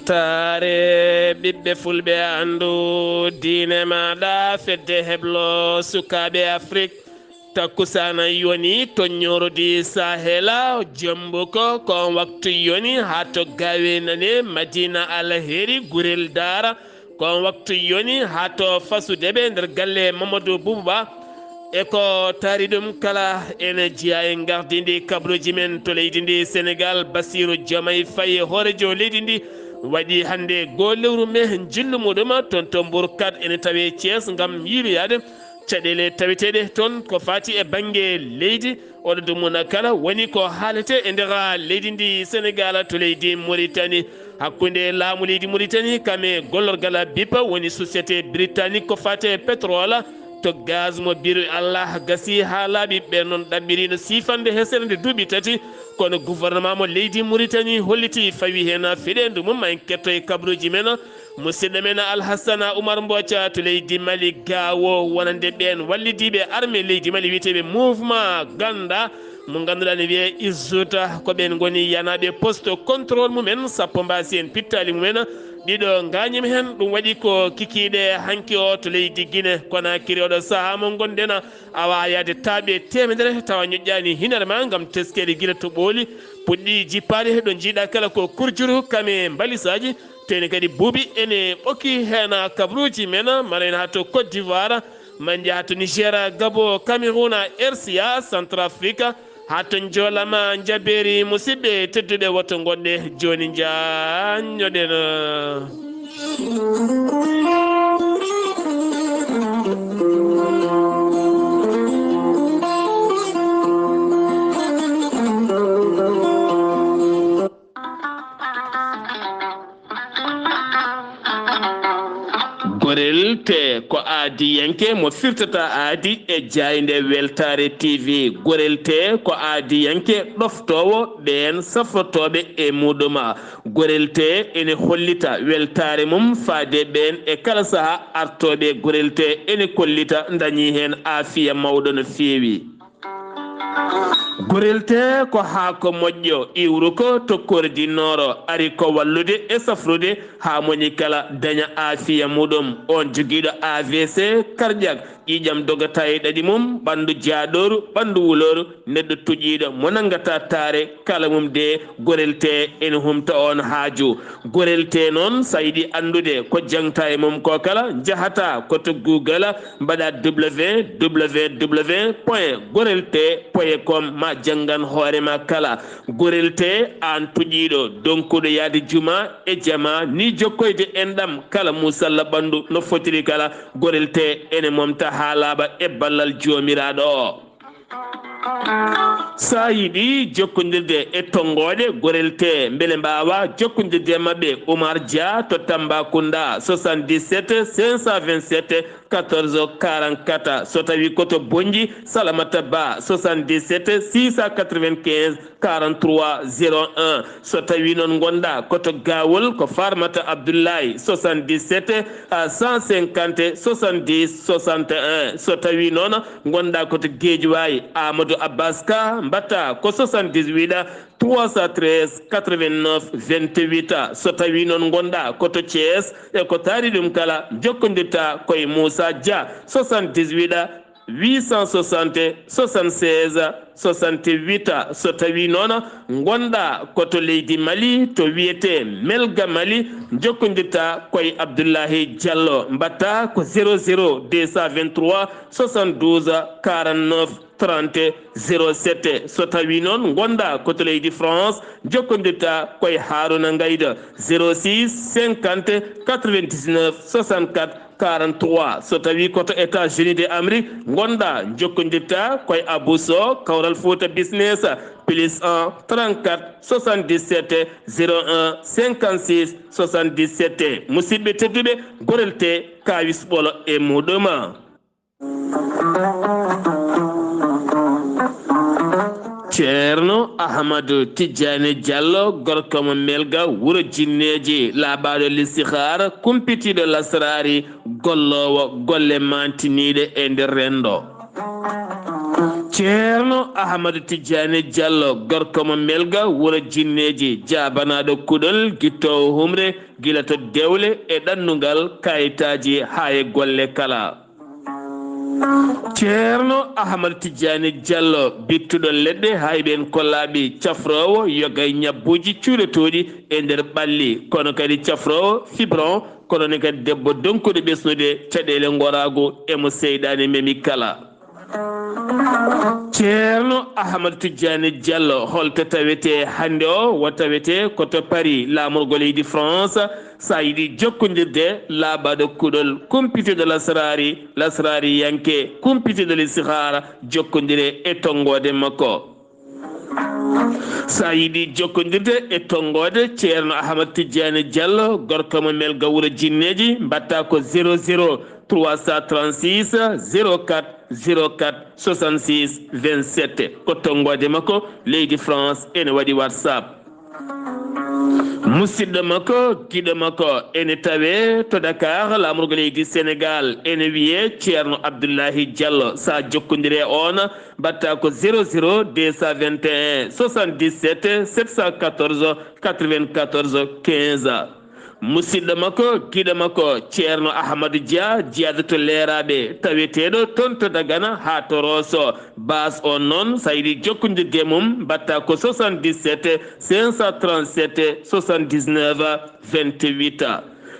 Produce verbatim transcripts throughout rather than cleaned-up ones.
Taare ɓiɓɓe fulɓe, anndu diine maaɗa, fedde heblo sukaaɓe Afrik. Takkusaana yoni to ñorodi Sahela, jembuko ko on waktu yoni haa to Gawe Nane, Madina Alheri, Gurel Daara, ko on waktu yoni haa to Fasu Debe nder galle Mamadou Boubou Ba. E ko taari ɗum kala, ene jeyaa e gardindi kabaruuji men to leydi ndi Senegal. Bassirou Diomaye Faye, hooreejo leydi ndi, waɗi hannde goo lewru mee njillu muɗum toon to Mbourkat, ene tawee Thiès, ngam yiiloyaade caɗeele taweteeɗe toon ko faati e bannge leydi. Oɗo dumuna kala woni ko haaletee e nder leydi ndi Senegal to leydi Mauritanie. Hakkunde laamu leydi Mauritanie kam e gollorgal bipa woni société britannique ko faati e pétrole to gaz mo biiru Allah gasi haa laaɓi. Ɓe noon ɗaɓɓiriino siifande hesere nde duuɓi tati, kono gouvernement mo leydi Mauritanie holliti fawi heen fiɗeendu mum. En ketto e kabaruuji men. Musidɗo men Alhassana Oumar Mboca to leydi Mali, gawo wonande ɓeen wallidiiɓe armée leydi Mali wiyeteeɓe Mouvement Ganda, mo ngannduɗaa ne wiyee Izzuta, ko ɓeen ngoni yanaaɓe poste contrôle mumen, sappo mbaasi heen pittaali mumen, ɗiɗo ngaañima heen. Ɗum waɗi ko kikiiɗe hanki o to leydi Guinée Conakry. Oɗo sahaa mo ngonɗen, awa yaade taaɓe teemedere tawa ñoƴƴaani hinere ma ngam teskeede gila to ɓooli puɗɗi jippaade, ɗo njiiɗa kala ko kurjuru kam e mbalisaaji. Teeni kadi buubi ene ɓoki heen kabaruuji men, mara en haa to Côte d'Ivoire, ma en njaha to Niger, Gabon, Cameroun, R C A, Centrafrique, haa to Njoolama, Njabeeri. Musidɓe tedduɓe, woto ngoɗɗe jooni, njaññoɗen. Gorel Tee ko aadiyanke mo firtata aadi e jaaynde Weltaare T V. Gorel Tee ko aadiyanke ɗoftoowo ɓeen safrotooɓe e muɗum. Gorel Tee ene hollita weltaare mum faade ɓeen e kala sahaa artooɓe. Gorel Tee ene kollita ndañi heen aafiya mawɗo no feewi. Gorel Tee ko haako moƴƴo, iwruko to kordi nooro, ari ko wallude e safrude haa moni kala daña aafiya muɗum. On jogiiɗo A V C, karƴak, ƴiiƴam dogata e ɗaɗi mum, ɓanndu jaaɗooru, ɓanndu wulooru, neɗɗo tuƴiiɗo mo nanngata taare, kala mum de, Gorel Tee ene humta on haaju. Gorel Tee noon, so a yiɗi anndude ko jaŋta e mum ko kala, njahata ko to Google, mbaɗa W W W point gorel tee point com, ma janngan hoore ma kala. Gorel Tee, aan tuƴiiɗo, donkuɗo yaade juma e jama, ni jokkoyde enɗam kala musalla ɓanndu no fotiri kala, Gorel Tee ene momta haa laaɓa e ballal Joomiraaɗo o. So a yiɗi jokkondirde e tonngooɗe Gorel Tee, mbele mbaawa jokkondirde e maɓɓe, Oumar Dia to Tambacounda, soixante-dix-sept cinq cent vingt-sept quatorze quarante-quatre. So tawi ko to Bonnji, Salamata Ba, soixante-dix-sept six cent quatre-vingt-quinze quarante-trois zéro un. So tawi noon ngonɗa ko to Gawol, ko Farmata Abdoulaye, soixante-dix-sept à cent cinquante soixante-dix soixante et un. So tawi noon ngonɗa ko to Guédiawaye, Amadou Abbas Ka, mbatta ko soixante-dix-huit trois cent treize quatre-vingt-neuf vingt-huit. So tawi noon ngonɗa ko to Thiès, e ko taari ɗum kala, jokkondirta koye Moussa Dia, soixante-dix-huit huit cent soixante soixante-seize soixante-huit. So tawi noon ngonɗa ko to leydi Mali, to wiyete Melga Mali, jokkondirta koye Abdoulahi Diallo, mbatta ko zéro zéro deux cent vingt-trois soixante-douze quarante-neuf trente zéro sept. So tawi noon ngonɗa ko to leydi France, jokkondirta koye Haruna Ngayda, zéro six cinquante quatre-vingt-dix-neuf soixante-quatre quarante-trois. So tawi ko to États-Unis de Amérique ngonɗa, jokkondirta koye Abou Sow, Kawral Fouta Business, plus un trente-quatre soixante-dix-sept zéro un cinquante-six soixante-dix-sept. Musidɓe tedduɓe, Gorel Tee, kawis ɓolo e muɗum. Ceerno Ahmadu Tijjaani Jallo, gorko mo Melga, wuro Jinneeji, laaɓaaɗo listixaar, kumpitiiɗo lasraari, golloowo golle maantiniiɗe e nder renndo. Ceerno Ahmadu Tijjaani Jallo, gorko mo Melga, wuro Jinneeji, jaabanaaɗo kuɗol, gittoowo humre, gila to dewle e ɗannungal kayitaaji haa e golle kala. Ceerno Ahmadu Tijjaani Jallo, bittuɗo leɗɗe, hayɓe en kollaaɓi, cafroowo, yoga e ñabbuuji cuuɗotooɗi e nder ɓalli, kono kadi cafroowo fibron, kono ne kadi debbo donkuɗo ɓesnude caɗeele ngoraagu e mo seyɗaane memi kala. Ceerno Ahmad Tijjaani Jallo, holto tawetee hannde o? Wo tawetee ko to Paris, laamorgo leydi France. So a yiɗi jokkondirde, laaɓaaɗo kuɗol, kumpitiiɗo lasraari, lasraariyanke, kumpitiiɗo listihaara, jokkondire e tonngoode makko. So a yiɗi jokkondirde e tonngoode Ceerno Ahmad Tijjaani Jallo, gorko mo Melga wuro Jinneeji, mbaɗtaa ko zéro zéro trois cent trente-six zéro quatre zéro quatre soixante-six vingt-sept. Ko tonngoode makko leydi France ene waɗi WhatsApp. Musidɗo makko, giɗo makko, ene tawee to Dakar, laamorgo leydi Sénégal, ene wiyee Ceerno Abdullahi Jallo. So a jokkondire e oon, mbaɗtaa ko zéro zéro deux cent vingt et un soixante-dix-sept sept cent quatorze quatre-vingt-quatorze quinze. Musidɗo makko, giɗo makko, Ceerno Ahmadu Dia, jeyaaɗo to Leeraaɓe, taweteeɗo toon to Dagana haa to Rooso. Baas on noon, so a yiɗi jokkondirde e mum, mbaɗtaa ko soixante-dix-sept cinq cent trente-sept soixante-dix-neuf vingt-huit.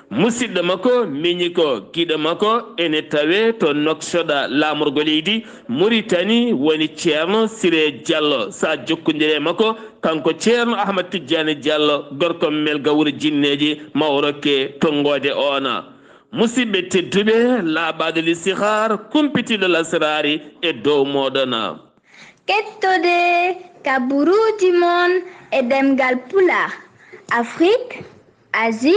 Musidɗo makko, miñiko, giɗo makko, ene tawee to Nouakchott, laamorgo leydi Muritani, woni Ceerno Siree Jallo. So a jokkondire e makko, kanko Ceerno Ahmad Tijjaani Jallo, gorko Melga wuro Jinneeji, ma o rokke tonngoode oona. Musidɓe tedduɓe, laaɓaaɗo listihaar, kumpitiiɗo lasraari e dow mooɗon. Kettode kaburuuji mon e ɗemngal Pulaar, Afrik, Asie,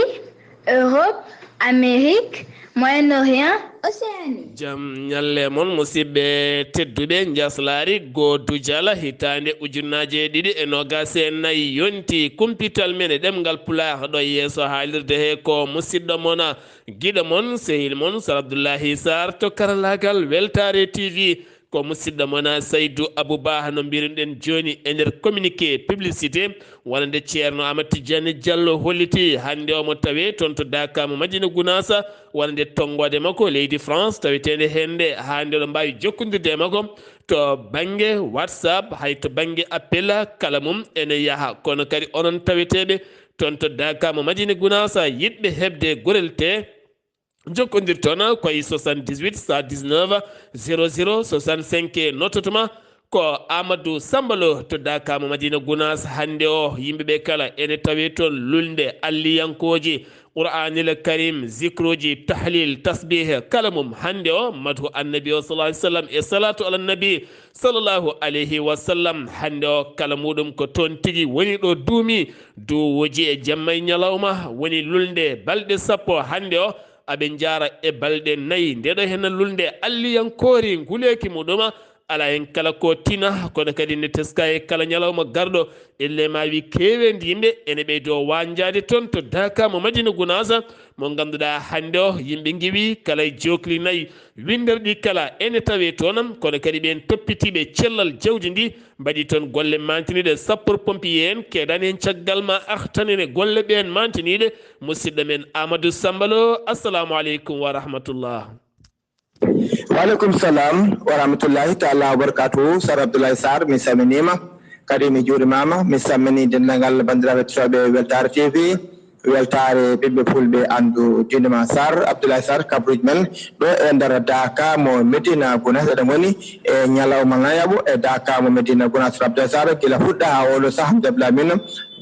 Europe, Amérique, Moyen-Orient, Océanie. Jam ñalle mon, musidɓe tedduɓe. Njaslaari Goodu Jala, hitaande ujunnaaje ɗiɗi e noogaas e nayi yonti. Kumpital men e ɗemngal Pulaar ɗo yeeso haalirde he ko musidɗo mon, giɗo mon, sehil mon, Sar Abdullahi Sarr to karallaagal Weltaare T V. Ko musidɗo mon Saydu Abu Bah, no mbiruɗen jooni e nder communiqué publicité, wonande Ceerno Amat Tijjani Jallo holliti hannde o mo tawee toon to Daaka mo Madina Gunaasa, wonande tonngoode makko leydi France, taweteende hennde hannde oɗon mbaawi jokkondirde e makko to bannge WhatsApp, hay to bannge appel kala mum ene yaha. Kono kadi onon taweteeɓe toon to Daaka mo Madina Gunaasa, yiɗɓe heɓde gorel tee, jokkondirton ko e soixante-dix-huit cent dix-neuf zéro zéro soixante-cinq, nottotoma ko Amadou Samba Lo to Daaka mo Madina Gunaas. Hannde o, yimɓe ɓe kala ene tawee toon lulnde, alliyankooji, Qur'aanil Karim, zikruuji, tahlil, tasbih, kala mum. Hannde o, madhu annabi o sallallahu alaihi wasallam e salatu ala nabi sallallahu alaihi wasallam. Hannde o, kala muɗum ko toon tigi woni ɗo duumi, duwuuji e jamma e ñalawma, woni lulnde balɗe sappo. Hannde o, aɓe njaara e balɗe nayi. Nde ɗo henna lulnde alliyankoori nguleeki muɗum, alaa heen kala ko tina, kono kadi ne teska e kala ñalawma garɗo. Ellee ma wi keeweendi yimɓe ene ɓeydo wañjaade toon to Daaka mo Madina Gunaasa, mo ngannduɗaa hannde o, yimɓe ngiwi kala e jookli nayi. Winnderɗi kala ene tawee toon, kono kadi ɓeen toppitiiɓe cellal jawdi ndi mbaɗi toon golle mantiniiɗe. Sapeur pompier en keedani heen caggal ma artanen e golle ɓeen mantiniiɗe. Musidɗo men Amadou Samba Lo, assalamu aleykum wa rahmatullah. Wa aleykum salam wa rahmatullahi taala wa barakatuhu. Sar Abdoulaye Sarr, mi salminiima. Kadi mi juurimaama. Mi salmini denndangal banndiraaɓe totooɓe Weltaare T V. Weltaare ɓiɓɓe fulɓe anndu diine ma. Sarr Abdoulaye Sarr, kabruuji men ɗo e nder Daaka mo Medina Gunaas. Eɗen ngoni e ñalawma nayaɓo e Daaka mo Medina Gunaas. Sar Abdoulaye Sarr, gila fuɗɗa haa oɗo sahaa, mi jaɓla min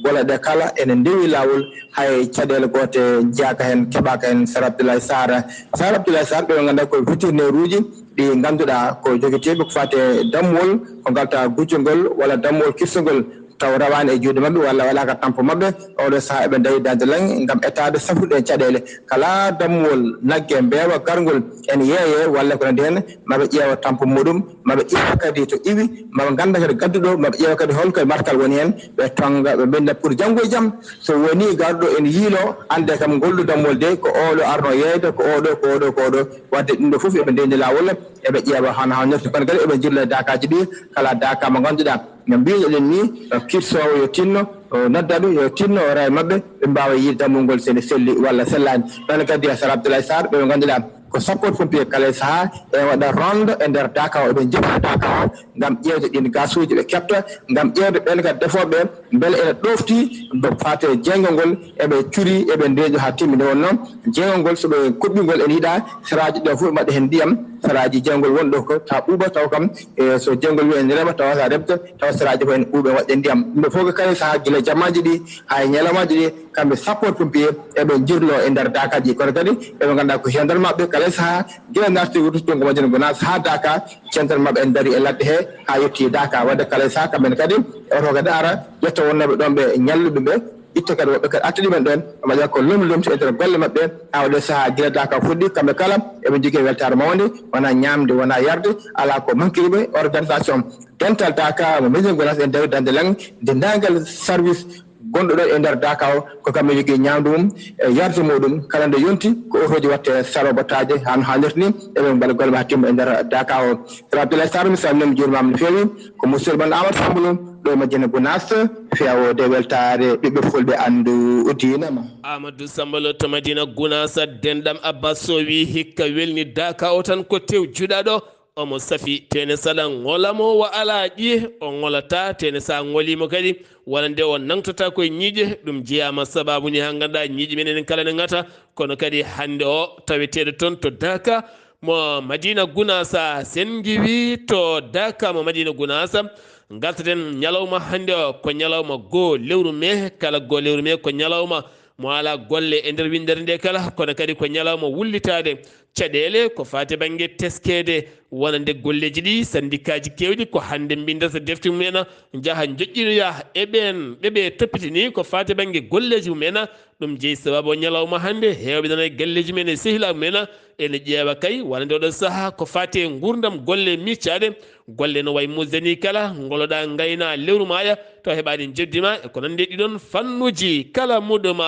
golle ɗe kala ene ndewi laawol, hay caɗeele goote njeyaaka heen, keɓaaka heen. Sar Abdoulaye Sarr, Sar Abdoulaye Sarr, ɓe ngannduɗaa ko vétérinaire uji ɗi ngannduɗaa ko jogiitiiɓe ko faati e dammuwol ko ngalta gujjungol walla dammuwol kirsungol. taw rawaani e juuɗe maɓɓe walla waɗaaka tampo maɓɓe. Oɗo sahaa eɓe ndawi daande laŋ ngam etaade safrude en caɗeele. Kala dammuwol nagge, mbeewa, garngol ene yeeyee walla ko nanndi heen, maɓe ƴeewa tampo muɗum, maɓe ƴeewa kadi to iwi, maɓe ngannda kadi gadduɗo, maɓe ƴeewa kadi hol ko e markal woni heen, ɓe tonnga, ɓe mbinda pour janngo e jam. So woni garɗo ene yiiloo, annde kam ngolɗo dammuwol de ko oɗo arno yeeyde, ko oɗo, ko oɗo, ko oɗo. Wadde ɗum ɗo fof eɓe ndenndi laawol, eɓe ƴeewa hano hannirta. Kono kadi eɓe njirla e daakaaji ɗi, kala daaka mo ngannduɗaa no mbiyen eɗen ni, o kirsoowo yo tinno, o noddaɗo yo tinno, o rewa maɓɓe, ɓe mbaawa yiide dammuwol ngol sene selli walla sellaani. Ɗon kadi e Sara Abdoulaye Sarr, ɓe ɓe ngannduɗaa ko sapeur pompier kala e sahaa, e waɗa ronde e nder daaka o, eɓe njippa daaka o ngam ƴeewde ɗin gasuuji ɓe keɓta, ngam ƴeewde ɓen kadi defooɓe mbele ene ɗofti, mbo faate jeyngo ngol, eɓe curi, eɓe ndeeƴo haa timmi. Nde wonnoo jeyngo ngol, so ɓe kuɓɓi ngol, ene yiɗa saraaji ɗo fof mbaɗa heen ndiyam, saraaji jeyngo ngol wonɗo ko taa ɓuuɓa, taw kam, e, so jeyngo ngol wiya ene reɓa, tawa so a reɓta, tawa saraaji fof ene ɓuuɓa, waɗde ndiyam. Ɗum ɗo fof ko kala sahaa, gila jamaaji ɗi haa e ñalawmaaji ɗi, kamɓe sapeur pompier eɓe njirlo e nder daakaaji. Kono kadi eɓe ngannda ko gendarme maɓɓe kala sahaa, gila naatde wurtude to ngo Madina Gunaas haa daaka, gendarme maɓɓe ene ndarii e ladde he haa yettii daaka. Wadde kala sahaa kamɓe ne kadi e oto kadi ara ƴetta wonnooɓe ɗon ɓe ñalluɓe ɓe, itta kadi woɓɓe kadi artude men ɗon, ɓe mbaɗa ko lomti lomti e nder golle maɓɓe. Haa oɗo sahaa gila daaka fuɗɗi, kamɓe kala eɓe njogii weltaare mawnde, wonaa ñaamde, wonaa yarde, alaa ko mankiri ɓe. Organisation dental daaka mo Madina Gunaas en ndawi daande laŋ, denndaangal service gonɗo ɗo e nder daaka o, ko kamɓe njogii ñaamdu mum e yarde muɗum. Kala nde yonti ko otooji watte sarobotaaje haa no haalirta ni, eɓe mbaɗa golle maɓɓe haa timma e nder daaka o. Sara Abdoulaye Sarr, mi salminiima, mi juurimaama no feewi. Ko musidɗo mon Amadou Sambolo ɗo e Madina Gunaas, feewde weltaare ɓiɓɓe fulɓe anndu diina ma. Amadou Sambolo to Madina Gunaas, denɗam Abbas Sow wi hikka welni daaka o tan ko tew juɗaɗo. Omo safi, tene sala ŋolamo wa alaa ƴiye, o ŋolata, tene sa ŋolimo kadi, wonande o nangtota koye ñiiƴe, ɗum jeyaama sababu ni haa ngannduɗaa ñiiƴe men enen kala ne ŋata, kono kadi hannde o taweteeɗo toon to Daaka, mo Madina Gunaasa, sen ngiwi to Daaka mo Madina Gunaasa, ngartaten ñalawma hannde o, ko ñalawma goo lewru mee, kala goo lewru mee ko ñalawma mo alaa golle e nder winndere nde kala, kono kadi ko ñalawma wullitaade caɗeele ko faati bannge teskeede wonande golleeji ɗi, sanndikaaji keewɗi ko hannde mbinndata defte mum en, njaha njoƴƴinoya e ɓeen ɓe ɓe toppitini ko faati bannge golleeji mum en. Ɗum jeyi sababu o ñalawma hannde, heewɓe nana e galleeji mum en e sehilaaɓe mum en, ene ƴeewa kay wonande oɗo sahaa ko faati e nguurndam golle miccaaɗe, golle no wayi Mauritanie kala, ngoloɗaa ngaynaa lewru maaya, tawa heɓaani njeddi ma, e ko nanndi e ɗiɗon fannuuji kala muɗum.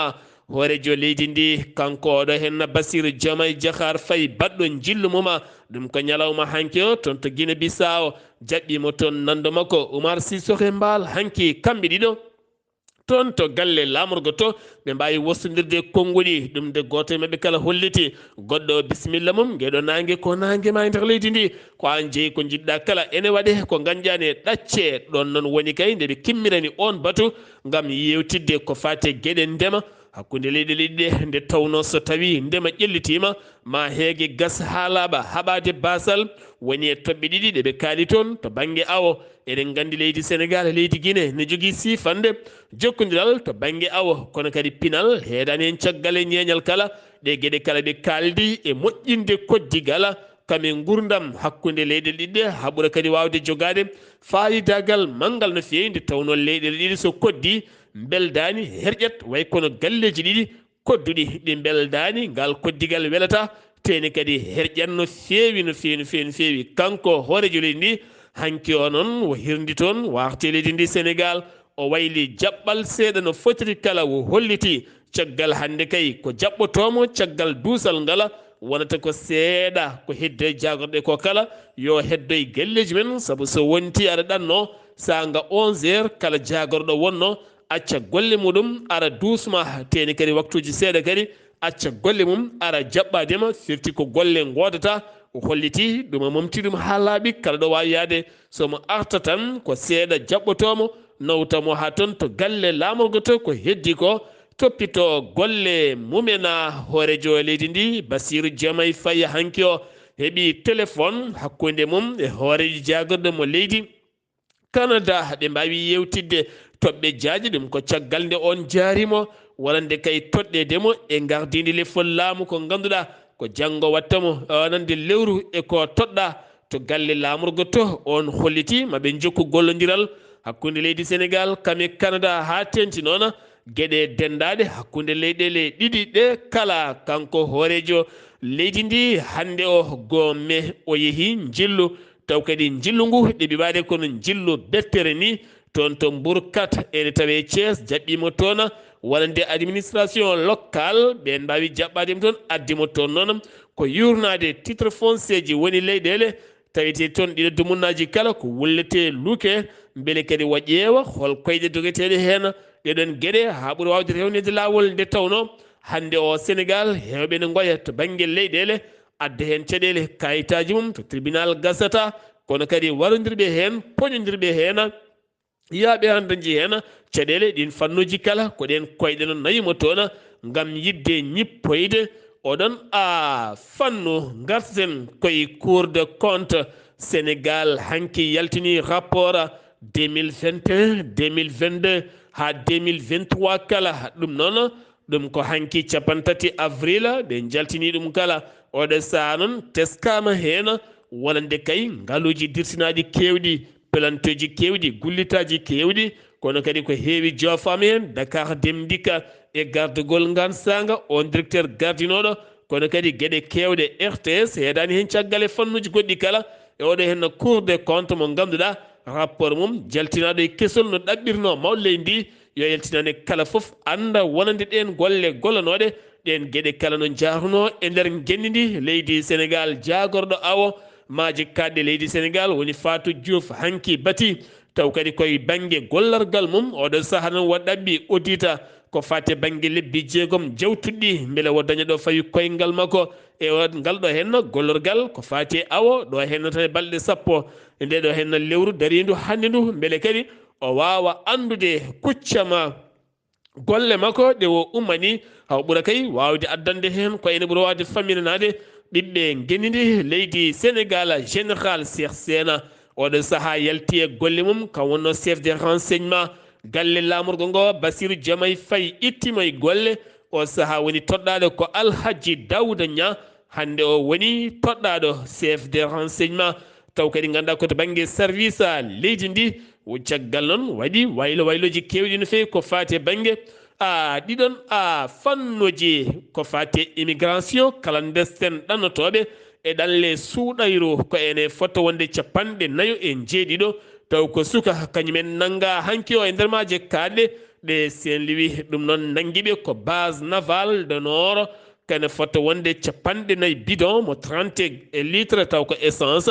Hooreejo leydi ndi, kanko oɗo henna Bassirou Diomaye Diakhar Faye, baɗɗo njillu mum, ɗum ko ñalawma hanki o, toon to Guinée Bissau, jaɓɓiimo toon nanndo makko Oumar Sissoko Embaló, hanki kamɓe ɗiɗo. Toon to galle laamorgo to, ɓe mbaawi wostondirde konnguɗi, ɗum de gooto e maɓɓe kala holliti goɗɗo o bisimilla mum. Ngeɗo naange ko naange ma e nder leydi ndi, ko aan jeyi ko njiɗɗa kala ene waɗe, ko ngañƴaani e ɗacce. Ɗoon noon woni kay nde ɓe kimmirani oon batu ngam yeewtidde ko faati e geɗe ndema hakkunde leyɗeele ɗiɗi ɗe, nde tawnoo so tawii ndema ƴellitiima, ma heege gas haa laaɓa, haɓaade baasal, woni e toɓɓe ɗiɗi ɗe ɓe kaali toon. To bannge awo, eɗen nganndi leydi Senegaal e leydi Gine ne jogii siifannde jokkondiral to bannge awo, kono kadi pinal heedaani heen caggal e ñeeñal kala. Ɗee geɗe kala ɓe kaaldi e moƴƴinde koddigal kam e nguurndam hakkunde leyɗeele ɗiɗi ɗe, haa ɓura kadi waawde jogaade faayidaagal manngal no feewi, nde tawnoo leyɗeele ɗiɗi so koddii mbeldaani herƴat, way kono galleeji ɗiɗi kodduɗi ɗi mbeldaani, ngal koddigal welata, teeni kadi herƴat no feewi, no feewi, no feewi, no feewi. Kanko hooreejo leydi ndi, hanki o noon o hirndi toon, warti e leydi ndi Senegaal, o wayli jaɓɓal seeɗa no fotiri kala, o holliti caggal hannde kay ko jaɓɓotoomo caggal duusal ngal, wonata ko seeɗa ko heddi e jaagorɗe ko kala, yo heddo e galleeji men, sabu so wonti aɗa ɗanno saanga onze heures kala jaagorɗo wonno acca golle muɗum, ara duusma, teeni kadi waktuuji seeɗa kadi, acca golle mum, ara jaɓɓaade ma, firti ko golle ngoodata. O holliti ɗum, o momti ɗum haa laaɓi, kala ɗo waawi yahde, so mo arta tan, ko seeɗa jaɓɓotoo mo, nawta mo haa toon to galle laamorgo to, ko heddi ko, toppitoo golle mum en. Hooreejo leydi ndi, Bassirou Diomaye Faye, hanki o heɓi téléphone hakkunde mum e hooreejo jaagorɗo mo leydi Canada, ɓe mbaawi yeewtidde toɓɓe jaaje. Ɗum ko caggal nde oon jaari mo, wonande kay toɗɗeede mo e ngardiindi lefol laamu ko ngannduɗaa ko janngo watta mo, wonande lewru e ko toɗɗaa to galle laamorgo to. Oon holliti ma ɓe njokku gollondiral hakkunde leydi Senegal kam e Canada, haa teeŋti noon geɗe denndaade hakkunde leyɗeele ɗiɗi ɗe kala. Kanko hooreejo leydi ndi hannde o goo me o yehi njillu, taw kadi njillu ngu ɗeɓi waade kono njillu bettere ni, toon to Mbourkat ene tawee Thiès, jaɓɓiimo toon wonande administration locale, ɓeen mbaawi jaɓɓaade mo toon, addi mo toon noon ko yuurnaade titre foncier ji woni leyɗeele tawetee toon ɗiɗo dumunnaaji kala ko wulletee luke, mbele kadi wa ƴeewa hol koyɗe dogeteeɗe heen ɗeɗoon geɗe haa ɓuri waawde rewneede laawol. Nde tawnoo hannde o Senegal, heewɓe ne ngoya to bannge leyɗeele, adda heen caɗeele, kayitaaji mum to tribunal gasata, kono kadi warondirɓe heen, poñondirɓe heen, yaaɓe hannde nji heen caɗeele ɗiin fannuuji kala, ko ɗeen koyɗe no nayi mo toon ngam yiɗde ñippoyde oɗon a fannu. Ngarten koye Cour de compte. Senegal hanki yaltini rapport deux mille vingt et un, deux mille vingt-deux haa deux mille vingt-trois kala. Ɗum noon, ɗum ko hanki cappanɗe tati avril, ɓe njaltini ɗum kala. Oɗo sahaa noon teskaama heen wonande kay ngaluuji dirtinaaɗi keewɗi, pelanteeji keewɗi, gullitaaji keewɗi, kono kadi ko heewi joofaama heen. Dakar Dem Dikka e gardugol ngaan saanga, oon directeur gardinooɗo, kono kadi geɗe keewɗe R T S heedaani heen caggal e fannuuji goɗɗi kala. E oɗo heen Cour des comptes mo ngannduɗaa rapport mum jaltinaaɗo e kesol no ɗaɓɓirnoo mawɗo leydi ndi, yo yaltinane kala fof annda wonande ɗeen golle gollanooɗe, ɗeen geɗe kala no njahrunoo e nder ngenndi ndi leydi Senegal. Jaagorɗo awo maaje kaaɗɗe leydi Senegal woni Fatou Diouf hanki bati, taw kadi koye bannge gollorgal mum oɗo sahaa noon wa ɗaɓɓi audit ko faati e bannge lebbi jeegom jawtuɗi, mbele o daña ɗo fawi koyngal makko e o ngal ɗo heen gollorgal ko faati e awo ɗo heen tan e balɗe sappo e nde ɗo heen lewru dariindu hannde ndu, mbele kadi o waawa anndude kuccama golle makko ɗe o ummani, haw ɓura kay waawde addande heen ko ene ɓura waawde faminanaade ɓiɓɓe ngenndi ndi leydi Senegal. Général Cheikh Sena oɗo sahaa yalti e golle mum, kam wonno chef de renseignement galle laamorgo ngo, Bassirou Diomaye Faye ittimo e golle. O sahaa woni toɗɗaaɗo ko Alhaji Daouda Niang, hannde o woni toɗɗaaɗo chef de renseignement. Taw kadi ngannduɗaa ko to bannge service leydi ndi, o caggal noon waɗi waylo waylooji keewɗi no feewi ko faati e bannge a ɗiɗon a fannuuji ko faati e immigration clandestine, ɗannotooɓe e ɗanle suuɗayru ko ene fota wonde capanɗe nayo e njeeɗiɗo, taw ko suka kañumen nannga hanki o e nder maaje kaaɗɗe ɗe Saint-Louis. Ɗum noon nanngi ɓe ko base navale de Nioro, kene fota wonde capanɗe nayi bidon mo trente litres taw ko essence,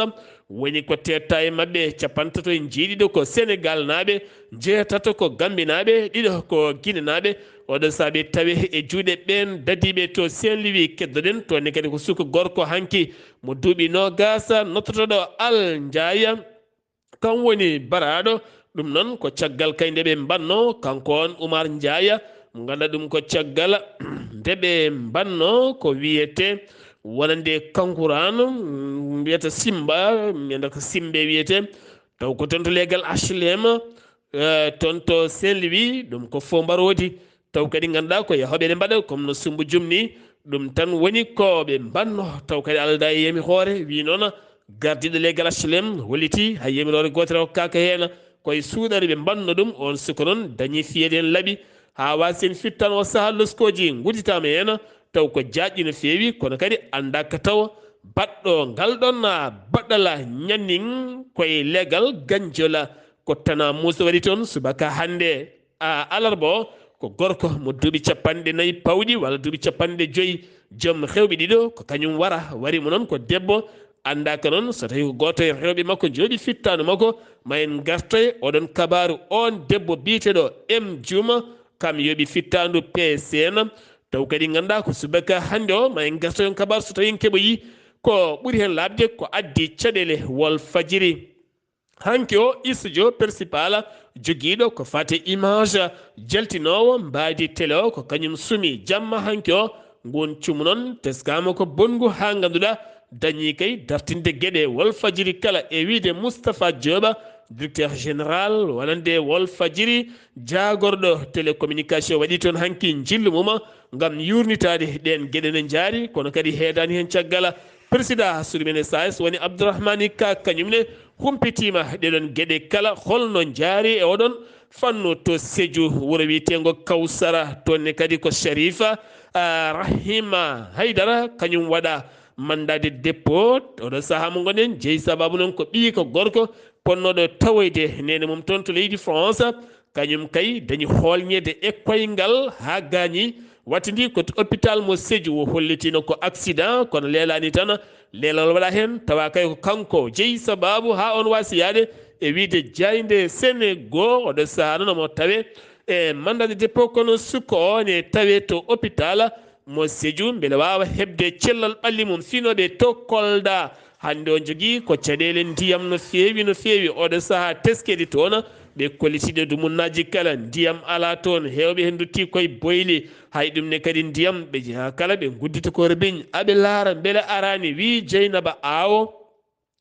woni ko teetta e maɓɓe capantato e jeeɗiɗo ko Senegal naaɓe, jeetato ko Gambi naaɓe, ɗiɗo ko Guinée naaɓe. Oɗo saabi tawi e juuɗe ɓeen dadiiɓe to Saint-Louis. Keddoɗen toon ne kadi ko suka gorko hanki mo duuɓi noogaas nottotoɗo Al Njaaya. Kam woni baraaɗo. Ɗum noon ko caggal kay nde ɓe mbanno kanko on Oumar Ndiaye, mo ngannduɗaa ɗum ko caggal nde ɓe mbanno ko wiyete wonande Kankuraan, mbiyata Simba, mbiyata ko Simbe wiyete, taw ko toon to leegal H L M, eh, toon to Saint-Louis, ɗum ko fof mbaroodi. Taw kadi ngannduɗaa ko yahooɓe ene mbaɗa comme no Sumbu Jum ni, ɗum tan woni ko ɓe mbanno. Taw kadi aldaa e yamiroore, wi noon gardiiɗo leegal H L M holliti hay yamiroore gootere hokkaaka heen, ko e suuɗere ɓe mbanno ɗum. On suka noon dañi fiyeede heen laaɓi haa waasi heen fittaano o sahaa loskooji ngudditaama heen, taw ko jaajɗi no feewi, kono kadi anndaaka taw baɗɗo ngal ɗoon baɗɗala ñannin ko e leegal Ganjola ko Tana Muusa waɗi toon subaka hannde. A, alarba o ko gorko mo duuɓi capanɗe nayi pawɗi walla duuɓi capanɗe joyi, joom rewɓe ɗiɗo, ko kañum wara, wari mo noon ko debbo, anndaaka noon so tawi ko gooto e rewɓe makko jooɗi fittaandu makko, ma en ngartoy oɗon kabaaru. On debbo biyeteeɗo M Juma, kam yooɓi fittaandu P C N, taw kadi ngannduɗaa ko subaka hannde o, ma en ngartoy on kabaaru so tawi en keɓoyi ko ɓuri heen laaɓde ko addi caɗeele Walfadjiri. Hanki o studio principal jogiiɗo ko fate image jaltinoowo mbaadi télé o ko kañum sumi jamma hanki o. Ngun cumu noon teskaama ko bonngu haa ngannduɗaa dañi kay dartinde geɗe Walfadjiri kala e wiide Moustapha Diop, directeur général wonande Walfadjiri, jaagorɗo télécommunication waɗi toon hanki njillu mum ngam yuurnitaade ɗeen geɗe ne njaari, kono kadi heedaani heen caggal Président suudu men S A S woni Abdourahmani Ka, kañum ne humpitiima ɗeɗon geɗe kala, holno njaari e oɗon fannu to Sédhiou, wuro wiyeteengo Kawsara, toon ne kadi ko Sharifa, ah, Rahima Haydara, kañum waɗa mandat de dépôt. Oɗo sahaa mo ngonɗen, jeyi sababu noon ko ɓiyi ko gorko, ponnooɗo tawoyde neene mum toon to leydi France. Kañum kay dañi hoolñeede e koyngal haa gaañi. Wattidi ko to hôpital mo Sédhiou, o hollitino ko accident, kono leelaani tan, leelal waɗa heen, tawa kay ko kanko jeyi sababu haa on waasi yaade e wiyde jaaynde Senego. Oɗo sahaa noon omo tawe e mandat de dépôt, kono suka o ne tawe to hôpital mo Sédhiou, mbele waawa heɓde cellal ɓalli mum. Finooɓe to Kolda, hannde o jogii ko caɗeele ndiyam no feewi, no feewi. Oɗo sahaa teskede toon, ɓe kollitiiɗo dumunnaaji kala, ndiyam alaa toon. Heewɓe heen nduttii koye boyli. Hay ɗum ne kadi ndiyam, ɓe njaha kala, ɓe nguddita ko robiñ, aɓe laara mbele araani, wii Jeynaba Aawo.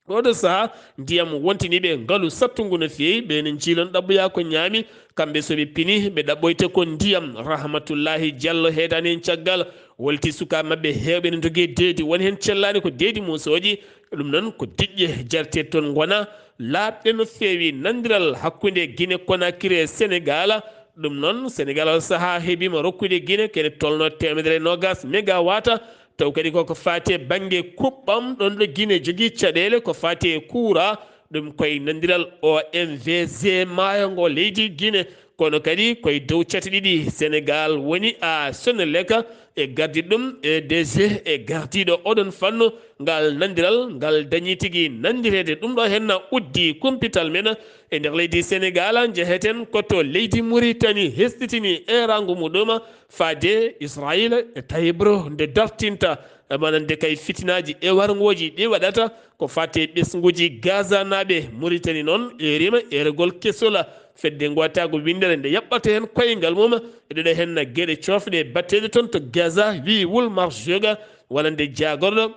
Oɗo sahaa, ndiyam wontini ɓe ngalu sattungu no feewi, ɓe ne njiilon ɗaɓɓoya ko ñaami, kamɓe so ɓe pini, ɓe ɗaɓɓoyta ko ndiyam. Rahmatullahi Diallo heedaani heen caggal, wolti sukaaɓe maɓɓe heewɓe ne ndogii deedi, woni heen cellaani ko deedi muusooji. Ɗum noon ko diƴƴe jarte toon ngona, laaɓɗe no feewi. Nandiral hakkunde Guinée Conakry e Sénégal, ɗum noon Sénégal o sahaa heɓiima rokkude Guinée kene tolno teemedere e noogas megawatt, taw kadi koko faati e bannge kuɓɓam, ɗoon ɗo Guinée jogii caɗeele ko faati e kuura, ɗum koye nandiral O M V G maayo ngo leydi Guinée, kono kadi koye dow cate ɗiɗi Sénégal woni, a, Sonelec e gardiiɗo ɗum, E D G e gardiiɗo oɗon fannu, ngal nandiral ngal dañi tigi nandireede. Ɗum ɗo henna uddi kumpital men e nder leydi Sénégal. Njeheten ko to leydi Mauritanie, hesɗitini eeraango muɗum faade Israël e Taïbro nde dartinta, e manande kay fitinaaji e warngooji ɗi waɗata ko faati e ɓesnguuji Gaza naaɓe. Mauritanie noon eerima eeregol kesol, fedde ngootaagu winndere nde yaɓɓata heen koyngal mum. Eɗeɗo henna geɗe coofɗe batteɗe toon to Gaza, wii Wulmar Joga, wonande jaagorɗo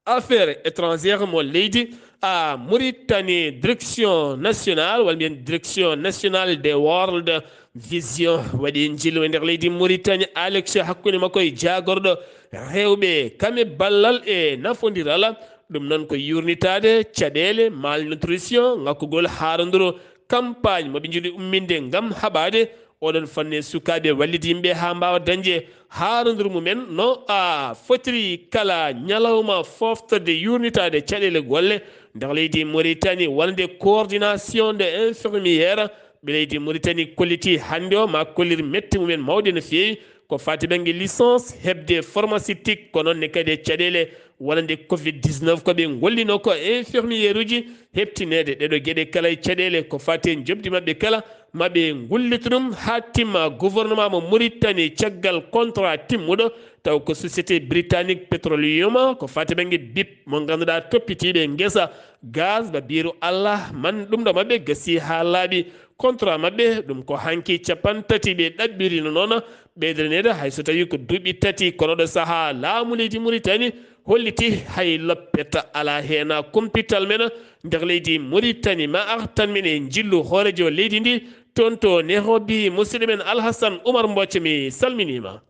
affaire étrangère mo leydi, a, Mauritanie, direction nationale, walla mbiyen direction nationale de World Vision, waɗi njillu e nder leydi Mauritanie, Alex, hakkunde makko e jaagorɗo rewɓe, kam e ballal e nafondiral. Ɗum noon ko yurnitaade caɗeele, malnutrition, ŋakkugol haaranduru, campagne mo ɓe njiɗi umminde ngam haɓaade oɗon fannu e sukaaɓe, wallidi yimɓe haa mbaawa dañde haaranduru mumen no, a, fotiri kala ñalawma, foftorde yurnitaade caɗeele golle nder leydi Mauritanie, wonande coordination de infirmière. Ɓe leydi Mauritanie kolliti hannde o, ma kollir mette mumen mawɗe no feewi ko faati bannge licence, heɓde pharmaceutique, ko noon ne kadi e caɗeele wonande covid dix-neuf ko ɓe ngollino ko infirmière uji, heɓtineede ɗeɗo geɗe kala e caɗeele ko faati e njoɓdi maɓɓe kala, ma ɓe ngullita ɗum haa timma. Gouvernement mo Mauritanie, caggal contrat timmuɗo, taw ko société britannique Petroleum, ko faati bannge bip mo ngannduɗaa toppitiiɓe ngesa, gaz, ba biiru Allah, man ɗum ɗo maɓɓe gasi haa laaɓi. Contrat maɓɓe ɗum ko hanki cappanɗe tati ɓe ɗaɓɓirino noon ɓeydaneede, hay so tawii ko duuɓi tati, kono ɗo sahaa laamu leydi Mauritanie holliti hay loppeta alaa heen. Kumpital men nder leydi Mauritanie, ma artan men e njillu hooreejo leydi ndi toon to Nairobi, musidɗo men Alhassan Oumar Mbocco, mi salminiima.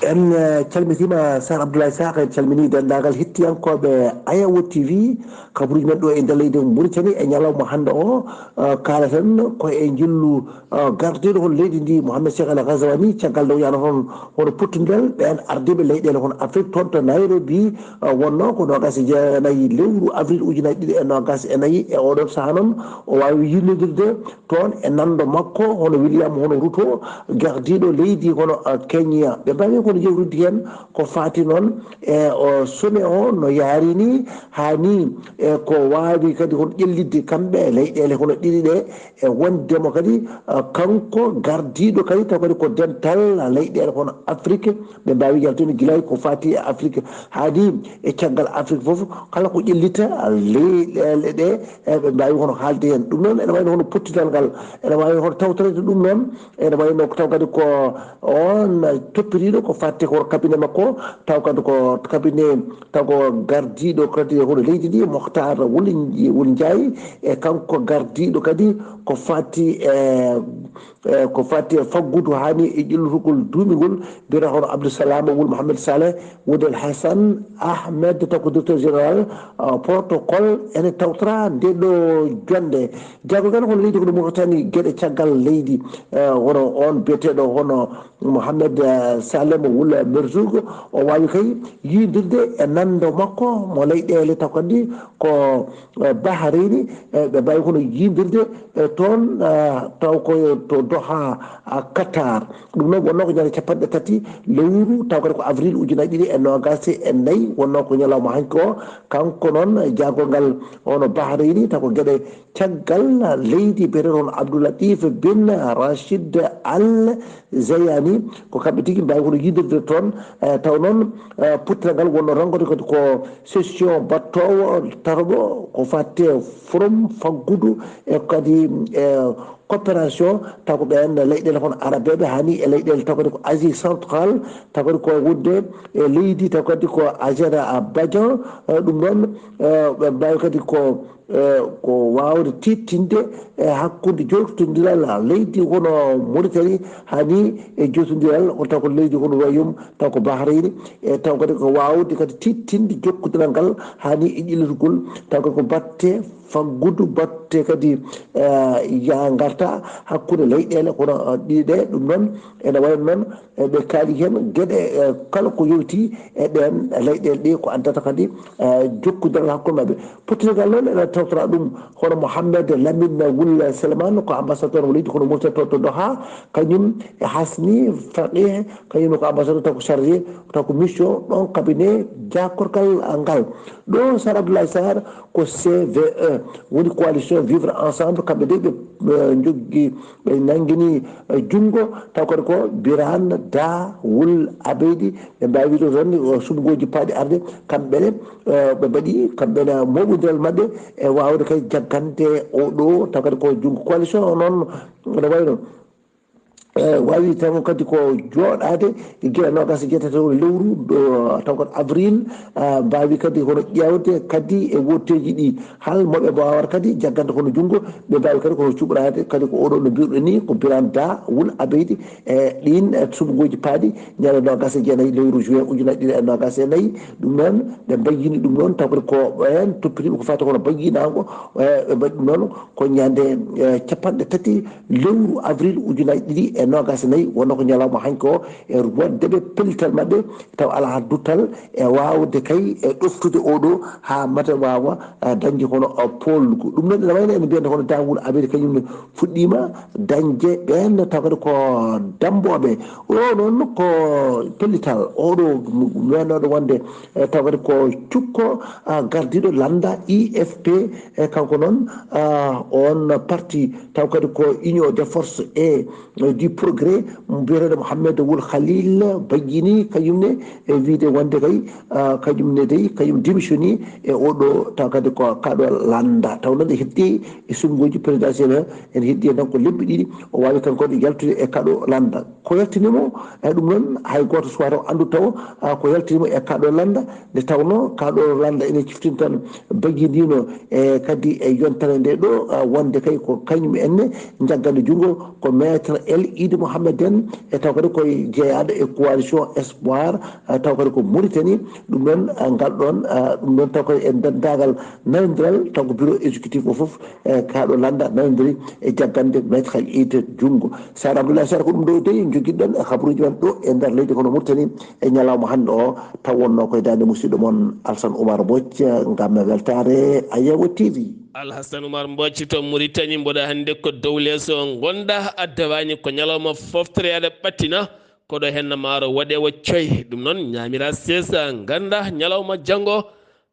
En, eh, calmitiima Sar Abdoulaye Sakho, en calminii denndaangal hettiyankooɓe Ayawo T V, kabaruuji men ɗo e nder leydi Mauritanie e ñalawma hannde o. Eh, kaalaten ko e njillu, eh, gardiiɗo hono leydi ndi, Mohamed Cheikh El Ghazouani, caggal nde o yahno toon hono pottundiral ɓeen ardiiɓe leyɗeele hono Afrique toon to Nairobi, eh, wonnoo ko noogaas e jeenayi lewru avril ujunaaji ɗiɗi e noogaas e nayi. E oɗon sahaa noon o waawi yillidirde toon e nanndo makko hono William, hono Ruto, gardiiɗo leydi hono, eh, Kenya. Ɓe mbaawi kono jewtidde heen ko faati noon e o sommet o no yaari ni, haa ni e ko waawi kadi hono ƴellitde kamɓe leyɗeele hono ɗiɗi ɗe, e wonde mo kadi, eh, kanko gardiiɗo kadi taw kadi ko dental leyɗeele hono Afrique. Ɓe mbaawi yaltude gila ko faati e Afrique haa ni e caggal Afrique fof, kala ko ƴellita leyɗeele ɗe, e ɓe mbaawi hono haalde heen. Ɗum noon ene wayno hono pottital ngal, ene waawi hono tawtoreede ɗum noon, ene wayno ko taw kadi ko on toppitiiɗo ko fati ko cabinet makko, taw kadi ko cabinet, taw ko gardiiɗo kadi hono leydi ndi, Moctar Wul, Wul Njaay, e kanko gardiiɗo kadi ko fati e, e ko fati e faggudu hani e ƴellitugol duumingol, mbiyata hono Abdou Salam Wul Mohamed Saleh, Wul El Hassan Ahmed, taw ko directeur général, uh, protocole, ene tawtora nde ɗo jonde. Jaago ngal hono leydi kono Mauritanie geɗe caggal leydi, uh, hono on biyeteeɗo hono Mohamed, eh, Salem Wul Merzoug, o waawi kay yiyondirde e nanndo makko mo leyɗeele taw kadi ko, eh, Bahreini, eh, ɓe mbaawi kono yiyondirde, eh, toon, eh, taw ko to Doha, ah, Qatar. Ɗum noon wonnoo ko ñande capanɗe tati lewru, taw kadi ko avril ujunaaji ɗiɗi e noogaas e nayi, wonnoo ko ñalawma hanki o. Kanko noon, eh, jaagorgal hono Bahreini, taw ko geɗe caggal leydi, biyeteeɗo hono Abdoulatif bin Rachid Al Zayani, ko kamɓe tigi mbaawi kono yiyondirde toon. Eh, taw noon, eh, pottiral ngal wonnoo tan kadi ko session battoowo tataɓo, ko fati e forum faggudu e kadi, eh, coopération, taw ko ɓeen leyɗeele hono arabeeɓe, hani e leyɗeele taw kadi ko Asie centrale, taw kadi ko wonde e leydi taw kadi ko Azerbaïdjan, eh, ɗum noon, eh, ɓe mbaawi kadi ko, eh, ko waawde tiiɗtinde e hakkunde jotondiral leydi hono Mauritanie, hani e jotondiral ko taw ko leydi hono Royaume, taw ko Bahreini, e taw kadi ko waawde kadi tiiɗtinde jokkondiral ngal, hani e ƴellitgol, taw kadi ko batte faggudu, batte kadi, eh, yaa ngarta hakkunde leyɗeele kono, eh, ɗiɗi ɗe. Ɗum noon ene wayi noon, eh, ɓe kaali heen geɗe, eh, kala ko yowti e ɗeen leyɗeele ɗe ko addata kadi, eh, jokkondiral hakkunde maɓɓe. Pottingal noon ene tawtora ɗum hono Mohamed Lamine Wul Selman, ko ambassadeur mo leydi kono Mauritanie to, to Doha, kañum e Hasni Faqih, kañum ko ambassadeur taw ko chargé, taw ko mission ɗon cabinet jaakorgal ngal. Ɗo Sar Abdoulaye Sarr ko C V E, woni coalition Vivre Ensemble, kamɓe de ɓe, ɓe njoggi, ɓe nanngini, eh, junngo, taw kadi ko Birane Da Wul Abeydi, ɓe mbaawi wiide tan, eh, suɓngooji paaɗi arde, kamɓe ne, eh, ɓe mbaɗi, kamɓe ne moɓondiral maɓɓe e waawde kadi jaggande o ɗo, taw kadi ko junngo coalition o noon, no wayi noon. Eh, waawi tan kadi ko jooɗaade gila noogaas e jeetati lewru ɗo, taw ko avril, ah, mbaawi kadi kono ƴeewde kadi e wotteeji ɗi, hal moɓe mbaawata kadi jaggande kono junngo, ɓe mbaawi kadi kono cuɓraade kadi ko oɗo no mbiruɗen ni, ko Birane Da Wul Abeydi, e ɗiin, e suɓngooji paaɗi ñande noogaas e jeenayi lewru juin ujunaaji ɗiɗi e noogaas e nayi. Ɗum noon, ɓe mbayyini ɗum noon, taw kadi ko ɓeen toppitiiɓe ko faati kono bayyinaango, e ɓe mbaɗi ɗum noon ko ñande, e, capanɗe tati lewru avril ujunaaji ɗiɗi e noogaas e nayi, wonnoo ko ñalawma hanki o, e waɗdeɓe pellital maɓɓe, taw alaa duttal e waawde kay e ɗoftude oɗo haa mate waawa, eh, dañde kono, eh, poolgu. Ɗum noon ene wayno ene mbiyande kono Da Wul Abeydi kañum ne fuɗɗiima dañde ɓeen taw kadi ko dammbooɓe. O noon ko pellital oɗo weenooɗo wonde, eh, taw kadi ko cukko, ah, gardiiɗo lannda I F P, e kanko noon, ah, on parti taw kadi ko Union des Forces et, eh, du Progrès, mbiyeteeɗo Mohamed Wul Khalil Bayyini, kañum ne e wiide wonde kay, ah, kañum ne dey, kañum démissionni e oɗo taw kadi ko kaɗo lannda. Taw noon e heddi e suɓngooji présidentielle, en heddi en tan ko lebbi ɗiɗi, o waawi kanko kadi yaltude e kaɗo lannda. Ko yaltini mo, e ɗum noon hay gooto suwata o anndu taw, ah, ko yaltini mo e kaɗo lannda, nde tawnoo kaɗo lannda ene ciftina tan Bayyini no e kadi e yontere nde ɗo, ah, wonde kay ko kañum en ne njaggande junngo ko Maître El Idi Mohamed en, e taw kadi koye jeyaaɗo e coalition Espoir, ah, taw kadi ko Mauritanie. Ɗum noon, ah, ngal ɗoon, ah, ɗum noon taw kadi e denndaangal nanondiral, taw ko bureau exécutif o fof, e kaɗo lannda nanondiri e jaggande Maître El Idi junngo. Sar Abdoulaye Sarr, ko ɗum ɗo dey njogiɗen e habaruuji men ɗo e nder leydi kono Mauritanie e ñalawma hannde o, taw wonnoo koye daande musidɗo mon Alsan Oumar Mbodj ngam weltaare Ayawo T V. Alhassan Oumar Mbodj to Mauritanie, mboɗo hannde ko dow leeso ngonɗa, a dawaani ko ñalawma foftere aɗa ɓattina, koɗo henna maaro waɗewo coy. Ɗum noon ñaamira seesa, ngannda ñalawma janngo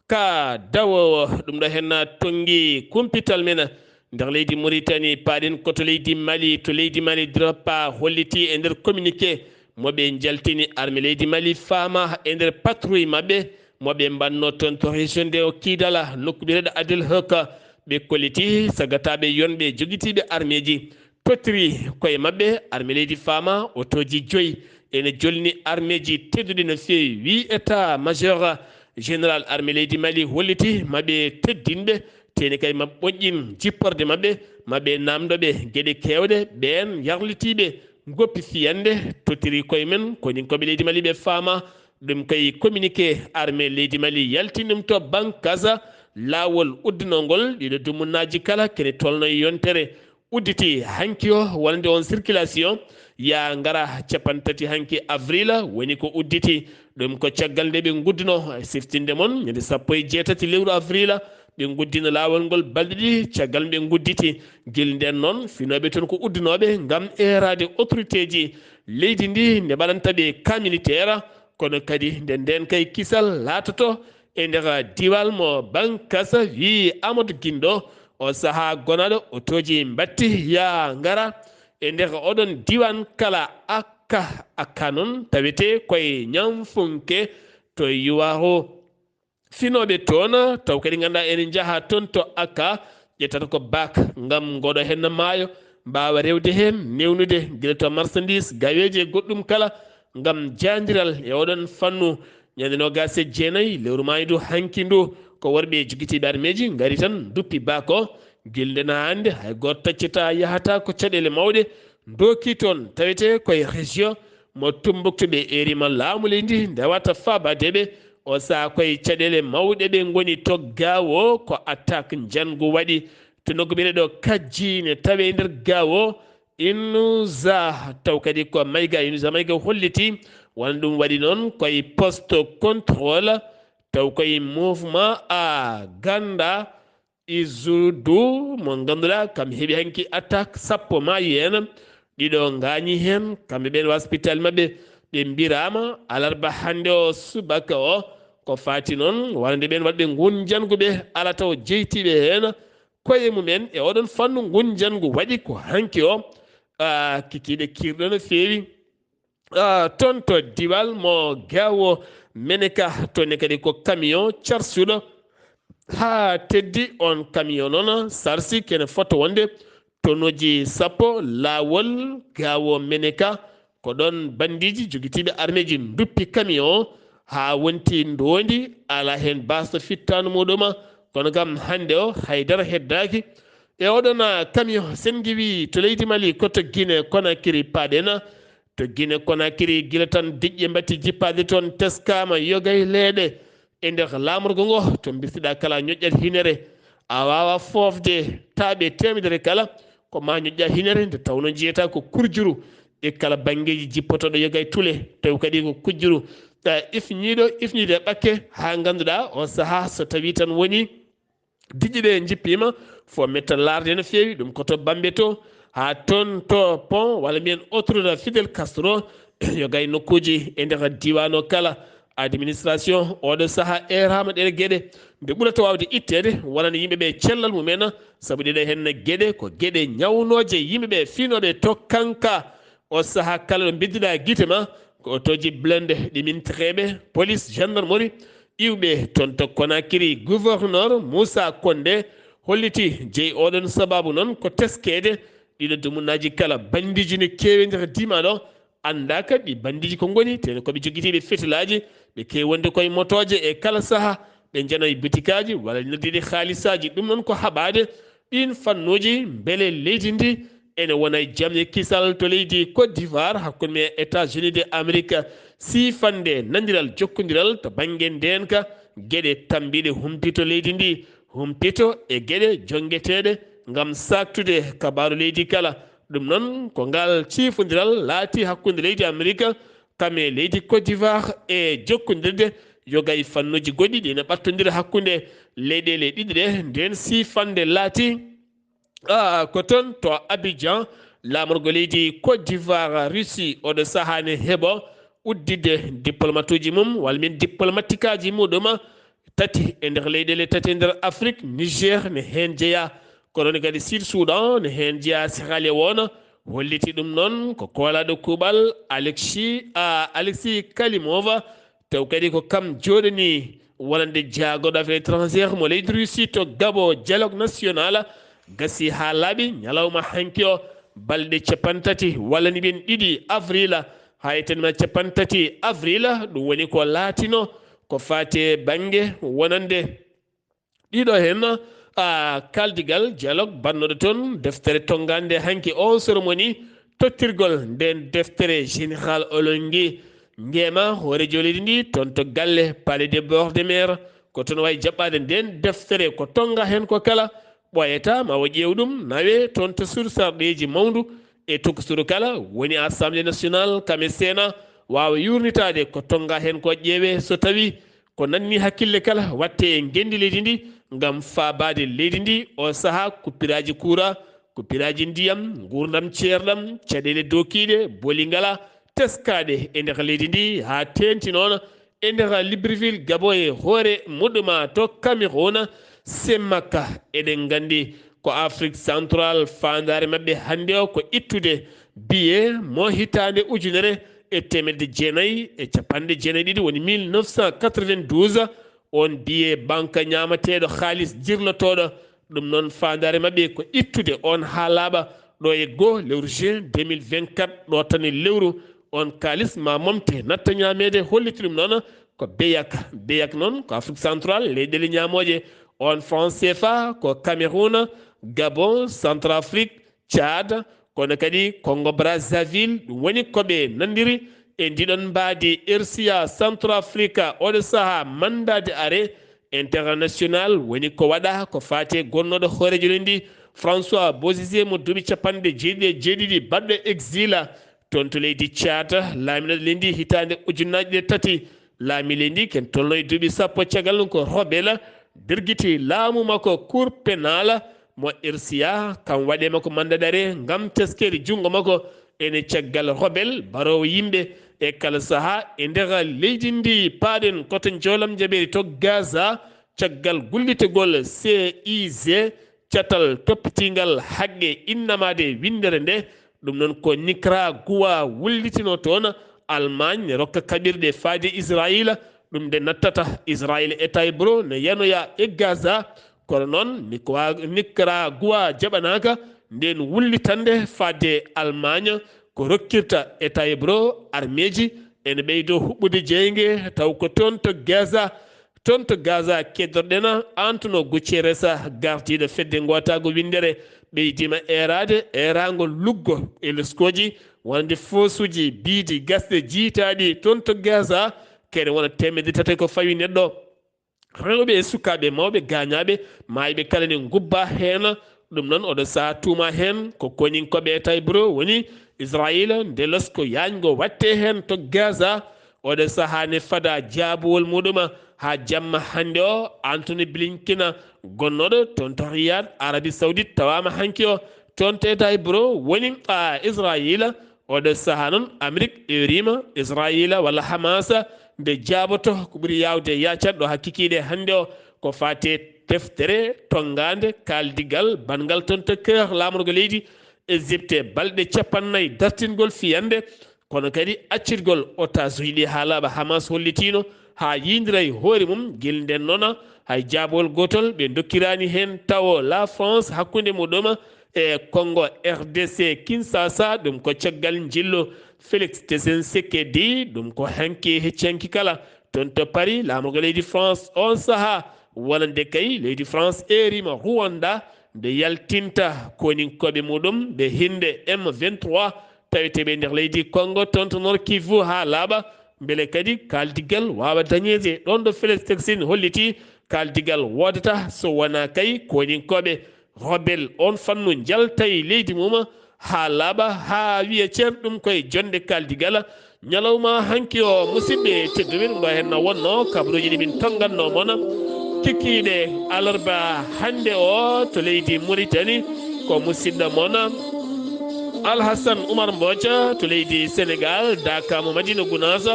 ka dawoowo. Ɗum ɗo henna tonngi kumpital men nder leydi Mauritanie, paaɗen ko to leydi Mali. To leydi Mali, DROPA holliti e nder communiqué mo ɓe njaltini armée leydi Mali faama e nder patrouille maɓɓe mo ɓe mbanno toon to région de o Kidala, nokku biyeteeɗo Adel Hoka. Ɓe kolliti sagataaɓe yonɓe jogitiiɓe armeeji tottiri koye maɓɓe armée leydi faama otooji joyi ene jolni armeeji tedduɗi no feewi. Wii état major général armée leydi Mali holliti maɓe teddinɓe, teni kay maɓe ɓoƴƴin jipporde maɓɓe, maɓe namdoɓe geɗe kewɗe. Ɓeen yarlitiiɓe ngoppi fiyande tottiri koye men koninkooɓe leydi Mali ɓe faama. Ɗum koye communiqué armée leydi Mali yaltini ɗum to Bankaza. Laawol uddunongol ɗiɗo dumunnaaji kala kene tolno e yontere udditi hanki o, wonande on circulation ya ngara capanɗe tati hanki avril woni ko udditi. Ɗum ko caggal nde ɓe ngudduno, siftinde mon, ñande sappo e jeetati lewru avril ɓe nguddino laawol ngol balɗe ɗiɗi caggal ɓe ngudditi. Gila nden noon, finooɓe toon ko uddunooɓe ngam eeraade autorité ji leydi ndi nde mbaɗanta ɓe cas militaire, kono kadi nde ndeen kay kisal laatoto e nder diwal mo Bankasa, wii Amadou Guindo. O sahaa gonaaɗo otooji mbatti ya ngara e nder oɗon diwan kala akka akka noon tawete koye ñamfunke to Yuwaho. Finooɓe toon taw kadi ngannduɗaa ene njaha toon to akka, ƴettata ko bak ngam ngoɗo heen no maayo, mbaawa rewde heen, newnude gila to marchandise, gaweeji e goɗɗum kala ngam jaandiral e oɗon fannu. Ñande noogaas e jeenayi lewru maayndu hanki ndu, ko worɓe jogitiiɓe armeeji ngari tan nduppi bak o. Gila nden haa hannde hay gooto taccataa, yahataa ko caɗeele mawɗe ndooki toon, tawete koye région mo Tumbuktu ɓe eerima laamu leydi ndi ndewata faabaade ɓe. O sahaa koye caɗeele mawɗe ɓe ngoni to Gaawo, ko attaque njanngu waɗi to nokku biyeteeɗo Kajjiine tawe e nder Gaawo. Inusa taw kadi ko Mayga, Inusa Mayga holliti wona ɗum waɗi noon koye poste contrôle taw koye mouvement a ganda Izudu mo ngannduɗaa kam heɓi hanki attaque sappo maayi heen, ɗiɗo ngaañi heen, kamɓe ɓeen waspitaali maɓɓe ɓe mbiraama alarba hannde o subaka o. Ko faati noon wonande ɓeen waɗɓe nguun njanngu ɓe alaa taw jeytiiɓe heen koye mumen e oɗon fannu nguun njanngu waɗi ko hanki o. Ah, kikiiɗe kiirɗo no feewi. Ah, toon to diwal mo Gaawo Meneka, toon ne kadi ko camion carsuɗo haa teddi. On camion noon sarsi kene foto wonde tonuji sappo laawol Gaawo Meneka. Ko ɗoon bandiiji jogitiiɓe armeeji nduppi camion o haa wonti ndoondi, alaa heen baasɗo fittaandu muɗum. Kono kam hannde o haydara heddaaki e oɗon, ah, camion. Sen ngiwii to leydi Mali ko to Guinée Conakry paaɗen. To Guinée Conakry gila tan diƴƴe mbatti jippaade toon teskaama yogay leeɗe e nder laamorgo ngo to mbirtiɗaa kala ñoƴƴat hinere a waawa foofde taaɓe teemedere kala ko ma ñoƴƴa hinere nde tawno njiyataa ko kurjuru e kala banngeeji jippotooɗo yogay tule tawi kadi ko kujjuru, ah, ifñiiɗo ifñiiɗo e ɓakke haa ngannduɗaa o sahaa so tawii tan woni diƴƴe ɗe njippiima fof mettal laarde no feewi. Ɗum ko to Bambe to haa toon to pont walla mbiyen autoroute Fidel Castro yogay nokkuuji e nder diiwaan o kala. Administration oɗo sahaa eeraama ɗeɗe geɗe nde ɓurata waawde itteede wonande yimɓe ɓe cellal mumen, sabu ɗeɗe heen geɗe ko geɗe ñawnooje yimɓe ɓe fiinooɓe to kanka. O sahaa kala ɗo mbedduɗaa gite ma ko otooji blende ɗi mintireeɓe police gendarmerie iwɓe toon to Conakry. Gouverneur Moussa Condé holliti jeyi oɗon sababu noon ko teskeede ɗiɗo dumunnaaji kala. Bandiiji no keewi e nder diiwaan o anndaaka ɗi bandiiji ko ngoni, tene ko ɓe jogitiiɓe fetilaaji, ɓe keewi wonde koye motooje e kala sahaa, ɓe njanoye butikaaji walla noddiiɗi haalisaaji. Ɗum noon ko haɓaade ɗiin fannuuji mbele leydi ndi ene wona e jam e kisal to leydi Côte d'Ivoire hakkunde men e États-Unis de Amérique. Siifande nandiral jokkondiral to bannge ndeenka, geɗe tammbiiɗe humpito leydi ndi, humpito e geɗe jonngeteeɗe ngam saaktude kabaaru leydi kala. Ɗum noon ko ngal ciifondiral laatii hakkunde leydi Amérique kam e leydi Côte d'Ivoire e jokkondirde yoga e fannuuji goɗɗi ɗi ene ɓattondira hakkunde leyɗeele ɗiɗi ɗe. Ndeen siifande laatii, ah, ko toon to Abidjan, laamorgo leydi Côte d'Ivoire, Russie, oɗo sahaa ne heɓo udditde diplomatuuji mum, walla mbiyen diplomatikaaji muɗum tati e nder leyɗeele tati e nder Afrik. Niger ne heen jeyaa, ko ɗoon kadi Sud Soudan ne heen jeyaa, Sierra Leone holliti ɗum noon ko koolaaɗo kuuɓal Alexis, ah, Alexis Kalimova, taw kadi ko kam jooɗanii wonande jaagorɗo affaire étrangère mo leydi Russie to Gabon. Dialogue national gasii haa laaɓi ñalawma hanki o, balɗe cappanɗe tati walla ni mbiyen ɗiɗi avril, haa e tan ma capanɗe tati avril, ɗum woni ko laatino ko faati e bannge wonande ɗiɗo heen, a, kaaldigal dialogue baɗnoɗo toon deftere tonngaande hanki o cérémonie tottirgol ndeen deftere général Oligui Nguema, hooreejo leydi ndi, toon to galle Palais des Bords de Mer. Ko toon wayi jaɓɓaade ndeen deftere, ko tonnga heen ko kala ɓooyata ma o ƴeew ɗum, nawe toon to suudu sarɗeeji mawndu e tokosuru kala woni Assemblée nationale kam e Sénat waawa yuurnitaade ko tonnga heen ko ƴeewe so tawi ko nanni hakkille kala watte e ngenndi leydi ndi ngam faabaade leydi ndi o sahaa kuppiraaji kuura, kuppiraaji ndiyam, nguurndam ceerɗam, caɗeele dookiiɗe, boli ngala teskaaɗe e nder leydi ndi haa teeŋti noon e nder Libreville Gabon e hoore muɗuma to Cameroun. Semmakka eɗen nganndi ko Afrique Centrale faandaare maɓɓe hannde o ko ittude biye mo hitaande ujunere e teemedde jeenayi e capanɗe jeenayi ɗiɗi woni mille neuf cent quatre-vingt-douze. On biye banque ñaamateeɗo haalis jirlotooɗo ɗum noon faandaare maɓɓe ko ittude on haa laaɓa ɗo e goo lewru juin deux mille vingt-quatre ɗo tan e lewru on kaalis ma momte natta ñaameede holliti ɗum noon ko beyak beyak noon ko Afrique Centrale leyɗele ñaamooje on franc cfa ko Cameroun, Gabon, Centrafrique, Tchad, kono kadi Congo Brazzaville, ɗum woni ko ɓe nanndiri e ndiɗon mbaadi R C A Centrafrique oɗo sahaa mandat d'arrêt international woni ko waɗa ko faati e gonnooɗo hooreejo leydi François Bozizé mo duuɓi capanɗe jeeɗiɗi e jeeɗiɗi baɗɗo exil toon to leydi Tchad, laaminoɗo leydi hitaande ujunnaaje ɗe tati laami leydi ken tolno e duuɓi sappo caggal ɗum ko Robel dergiti laamu makko Cour pénale mo R C A kam waɗe makko mandat d'arrêt ngam teskere junngo makko ene caggal Robel baroowo yimɓe e kala sahaa e nder leydi ndi. Paaɗen koto njoolam jaɓeeri to Gaza caggal gullitagol C I G catal toppitiingal haqqe innamaade winndere nde. Ɗum noon ko Nicaragua wullitino toon Allemagne rokka kaɓirɗe faade Israayiila. Ɗum nde nattata Israayiila État Hébreu ne yanoya e Gaza. Kono noon Nicaragua jaɓanaaka ndeen wullitannde faade Allemagne ko rokkirta État Hébreu armeeji ene ɓeydo huɓɓude jeynge taw ko toon to Gaza. Toon to Gaza keddorɗen Antonio Guterres gardiiɗo fedde ngootaagu winndere ɓeydiima eeraade eeraango luggo e leskooji wonande foosuuji biidi gasɗe jiytaaɗi toon to Gaza kene wona teemedde tati ko fawi neɗɗo rewɓe e sukaaɓe mawɓe gaañaaɓe maayɓe kala ne ngubba heen. Ɗum noon oɗo sahaa tuuma heen ko koninkooɓe État Hébreu woni Israayiila nde losko yaañgo waɗte heen to Gaza. Oɗo sahaa ne fada jaabowol muɗum haa jamma hannde o Anthony Blinken gonnooɗo toon to Riyad Arabie Saoudite tawaama hanki o toon to État Hébreu woni a Israayiila. Oɗo sahaa noon Amerik ewriima Israayiila walla Hamas nde jaaboto ko ɓuri yaawde yaacat ɗo haa kikiiɗe hannde o ko faati e deftere tonngaande kaaldigal banngal toon to Caire laamorgo leydi Égypte balɗe capannay dartingol fiyannde kono kadi accirgol otage uji ɗi haa laaɓa Hamas hollitiino haa yiyndira e hoore mum gila nden noon hay jaabowol gootol ɓe ndokkiraani heen tawo la France hakkunde muɗum e Congo R D C Kinshasa ɗum ko caggal njillu Félix Tshisekedi ɗum ko hanki e hecci hanki kala toon to Paris laamorgo leydi France on sahaa wonande kay leydi France eeriima Rwanda nde yaltinta koninkooɓe muɗum ɓe hinnde M vingt-trois taweteeɓe e nder leydi Congo toon to Nord Kivu haa laaɓa mbele kadi kaaldigal waawa dañeede ɗoon ɗo Félix Tshisekedi holliti kaaldigal woodata so wonaa kay koninkooɓe rebelle on fannu njalta e leydi mum haa laaɓa haa wiya ceer ɗum koye jonnde kaaldigal. Ñalawma hanki o musidɓe tedduɓe ɗum ɗo henna wonno kabaruuji ɗi min tonnganno mon kikkiiɗe alarba hannde o to leydi Mauritanie ko musidɗo mon Alhassan Oumar Mbodj to leydi Sénégal Dakar mo Madina Gounass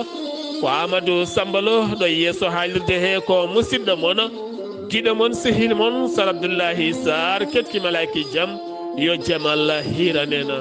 ko Amadou Samba Lo ɗo yeeso haalirde he ko musidɗo mon giɗo mon sehil mon Sar Abdoullahi Sarr keɗki malaaki jam yo jam Allah hiiran en.